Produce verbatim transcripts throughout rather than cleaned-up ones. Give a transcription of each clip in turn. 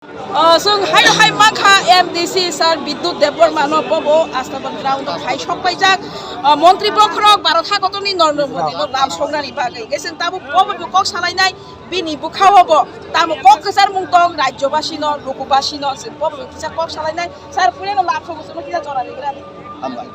Ah, chwng hai hai mankha M D C sir Bidyut Debbarma no bobo Astaban ground o hai sok paijak. Ah, montri bokhorok Bharat hakotorni Narendra Modi no lam songnani bagwi. Hingke chwng tabuk bobo bo kok salainai bini bwkhao bo tamo kok kwchar mung tong rajyobasi no, lokobasi no chwng bobo kisa kok salainai. Sir, puino lam sogo chwngno kisa jora rigra di. Hambai.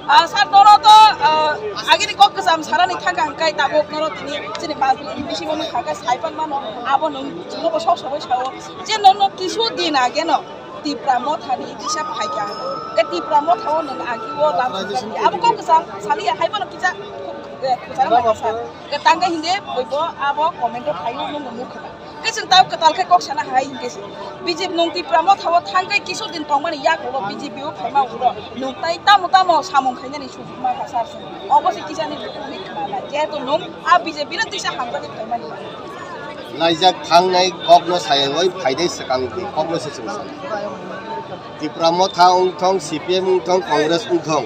Ah, sir, noro to, ah, agini kok kwcham sarani thangka hingkai tabuk noro tini chini bazini bisingo nung khakai saipan mano, abo nung chwngno bo sok sogoi sao. Je nono kisu din age no Tipra Mothani kisa phaikha hwnwi. Ke Tipra Mothao nung agi o lam songkha. Abo kok kwcham saliya hai bono kisa, eh, kwcham mano sir. Ke tangka hinde boibo abo comment o phaio nung nukha. Khe chwng tao kwtal khe kok sana hai hingke se. B J P nung Tipra Mothao thangkai kisu din tongmani yak ulo B J P o phaima ulo. Nung tai tamo tamo samung khainani sujukma kha sar sung. Obo se kisani bwkhani khna nai. Jehetu nung a B J P no tisa hamjagwi phaimani. Laijak thangnai kokno sayangwi phaidai swkang di kokno se chwng sana. Tipra Motha wngthong, C P M wngthong, Congress wngthong,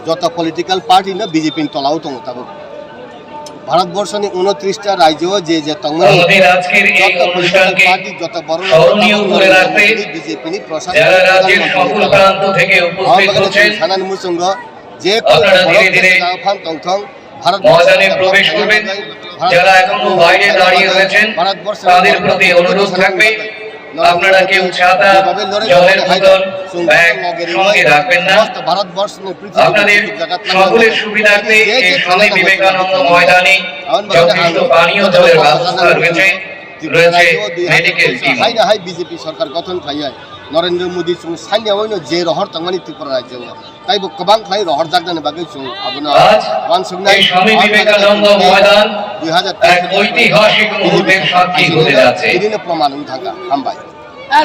joto political party no B J P ni tolao tongo tabuk. ভারতবর্ষনি ঊনত্রিশটা রাজ্য যে যে তংমনি আমাদের আজকের এই অনুষ্ঠানকে স্মরণীয় করে রাখতে যারা রাজ্যের সকল প্রান্ত থেকে উপস্থিত হচ্ছেন, সানান মুসুঙ্গ যে আপনারা ধীরে ধীরে ময়দানে প্রবেশ করবেন। যারা এখনো বাইরে দাঁড়িয়ে রয়েছেন, তাদের প্রতি অনুরোধ থাকবে, আপনারা কেউ ছাতা, জলের বোতল, ব্যাগ সঙ্গে রাখবেন না। আপনাদের সকলের সুবিধার্থে এই স্বামী বিবেকানন্দ ময়দানে যথেষ্ট পানীয় জলের ব্যবস্থা রয়েছে, রয়েছে medical team. Hai hai B J P sorkar gothon khlaiya Narendra Modi chwng sanya oino je rohor tongmani Tripura rajyo o. Taibo kwbang khlai rohorjaknani bagwi chwng abono uansuknai. এই স্বামী বিবেকানন্দ ময়দান এক ঐতিহাসিক মুহূর্তের সাক্ষী হতে যাচ্ছে। Tini no proman wng thangkha. Hambai.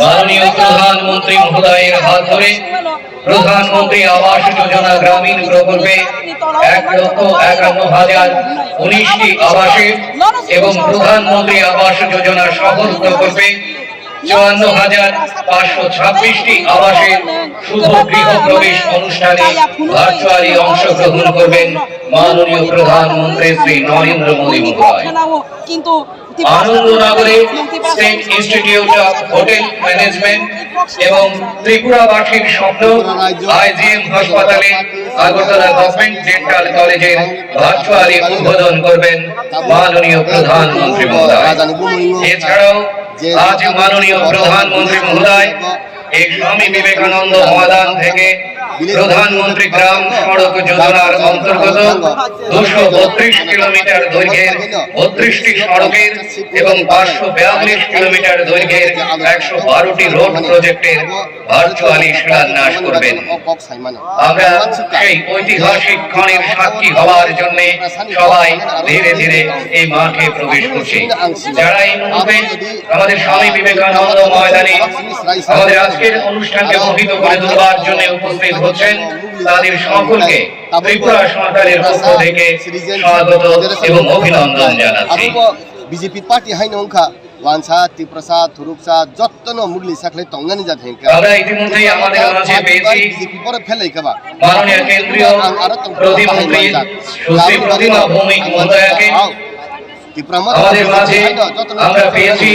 মাননীয় প্রধানমন্ত্রী মহোদয়ের হাত ধরে প্রধানমন্ত্রী আবাস যোজনা গ্রামীণ প্রকল্পে এক লক্ষ একান্ন হাজার উনিশটি আবাসে এবং প্রধানমন্ত্রী আবাস যোজনা শহর প্রকল্পে চুয়ান্ন হাজার পাঁচশো ছাব্বিশটি আবাসের শুভ গৃহপ্রবেশ অনুষ্ঠানে ভার্চুয়ালি অংশগ্রহণ করবেন মাননীয় প্রধানমন্ত্রী শ্রী নরেন্দ্র মোদী মহোদয়। কিন্তু আনন্দনগরে state institute of hotel management এবং ত্রিপুরাবাসীর স্বপ্ন আইজিএম হাসপাতালে আগরতলা গভর্নমেন্ট ডেন্টাল কলেজের ভার্চুয়ালি উদ্বোধন করবেন মাননীয় প্রধানমন্ত্রী মহোদয়। এছাড়াও আজ মাননীয় প্রধানমন্ত্রী মহোদয় এই স্বামী বিবেকানন্দ ময়দান থেকে প্রধানমন্ত্রী গ্রাম সড়ক যোজনার অন্তর্গত দুশো বত্রিশ কিলোমিটার দৈর্ঘ্যের বত্রিশটি সড়কের এবং পাঁচশো বিয়াল্লিশ কিলোমিটার দৈর্ঘ্যের একশো বারোটি রোড প্রজেক্টের ভার্চুয়ালি শিলান্যাস করবেন। আমরা সেই ঐতিহাসিক ক্ষণের সাক্ষী হওয়ার জন্য সবাই ধীরে ধীরে এই মাঠে প্রবেশ করছি। যারা এই মুহূর্তে আমাদের স্বামী বিবেকানন্দ ময়দানে আমাদের আজকের অনুষ্ঠানকে মোহিত করে তুলবার জন্য উপস্থিত হচ্ছেন, তাদের সকলকে ত্রিপুরা সরকারের পক্ষ থেকে স্বাগত এবং অভিনন্দন জানাচ্ছি। Abo bo B J P party haino wngkha, wansa, tiprasa, thuruksa, jottono mugli sakhlai tongnani jat hingkha. আমরা ইতিমধ্যেই আমাদের মাঝে পেয়েছি B J P pore phelai kha ba. মাননীয় কেন্দ্রীয় প্রতিমন্ত্রী সুশ্রী প্রতিমা ভৌমিক মহোদয়াকে। Tipra Motha আমাদের মাঝে আমরা পেয়েছি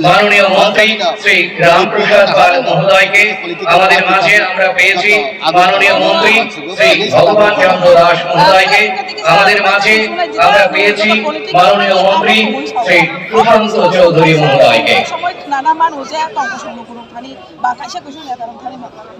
মাননীয় মন্ত্রী শ্রী রামপ্রসাদ পাল মহোদয়কে, আমাদের মাঝে আমরা পেয়েছি মাননীয় মন্ত্রী শ্রী ভগবান চন্দ্র দাস মহোদয়কে, আমাদের মাঝে আমরা পেয়েছি মাননীয় মন্ত্রী শ্রী সুশান্ত চৌধুরী মহোদয়কে। সময় নানা মানুষ যে তর্ক সংঘ কোনো খানি বা কাইসা কিছু নেতার খানি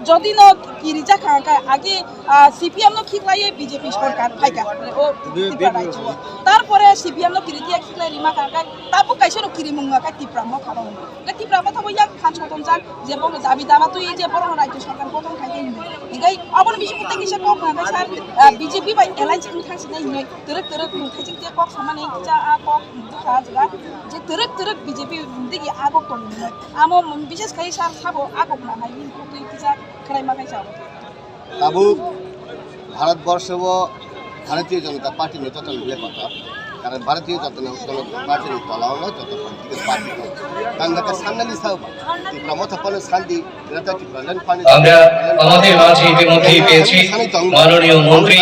যদি ন কিরি যা খাঙ্কা আগে, আহ, C P M no khiklaiwi B J P sorkar phaikha, o Tripura rajyo o. Tarpore C P M no kiri diya khiklai rima kha, khe tabuk kaisa no kirimung no khe Tipra Motha no hwnwi. Khe Tipra Motha bo yak phan sotongjak je bono dabi dana twi je bono rajyo sorkar gothon khai khe hwnwi. Hinkhe abono bisingo tei kisa kok hwnka khe sir, ah, B J P bai alliance wng thang sinai hwnwi twrwk twrwk nung thai ching khe kok samani kisa a kok bwkha ajwga je twrwk twrwk B J P digi agok tong hwnwi. Amo bises khai sir sabo agok na hai hwnwi twi kisa khwlai ma khai sabo. Tabuk Bharatborsho o Bharatiya Janata Party ni total le kota. কারণ ভারতীয় জাতীয় জনতা পার্টির তলাও নয়, যত political party নয়। কারণ একটা সামনে লিসাও বা ত্রিপুরা মতো কোনো শান্তি, এটা তো ত্রিপুরা ল্যান্ড ফান্ড আমরা আমাদের মাঝে ইতিমধ্যেই পেয়েছি মাননীয় মন্ত্রী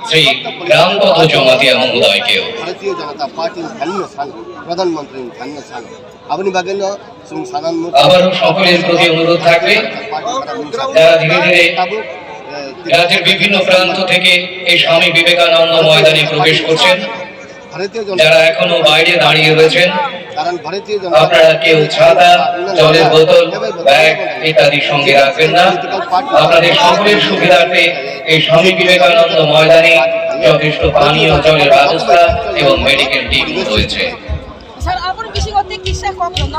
শ্রী রামপদ জমাতিয়া মহোদয়কেও। ভারতীয় জনতা পার্টির স্থানীয় সানো, প্রধানমন্ত্রীর স্থানীয় সানো। Aboni bagwi no chwng sana nuk. আবারও সকলের প্রতি অনুরোধ থাকবে, যারা ধীরে ধীরে রাজ্যের বিভিন্ন প্রান্ত থেকে এই স্বামী বিবেকানন্দ ময়দানে প্রবেশ করছেন, যারা এখনো বাইরে দাঁড়িয়ে রয়েছেন, আপনারা কেউ ছাতা, জলের বোতল, ব্যাগ ইত্যাদি সঙ্গে রাখবেন না। আপনাদের সকলের সুবিধার্থে এই স্বামী বিবেকানন্দ ময়দানে যথেষ্ট পানীয় জলের ব্যবস্থা এবং মেডিকেল টিম রয়েছে।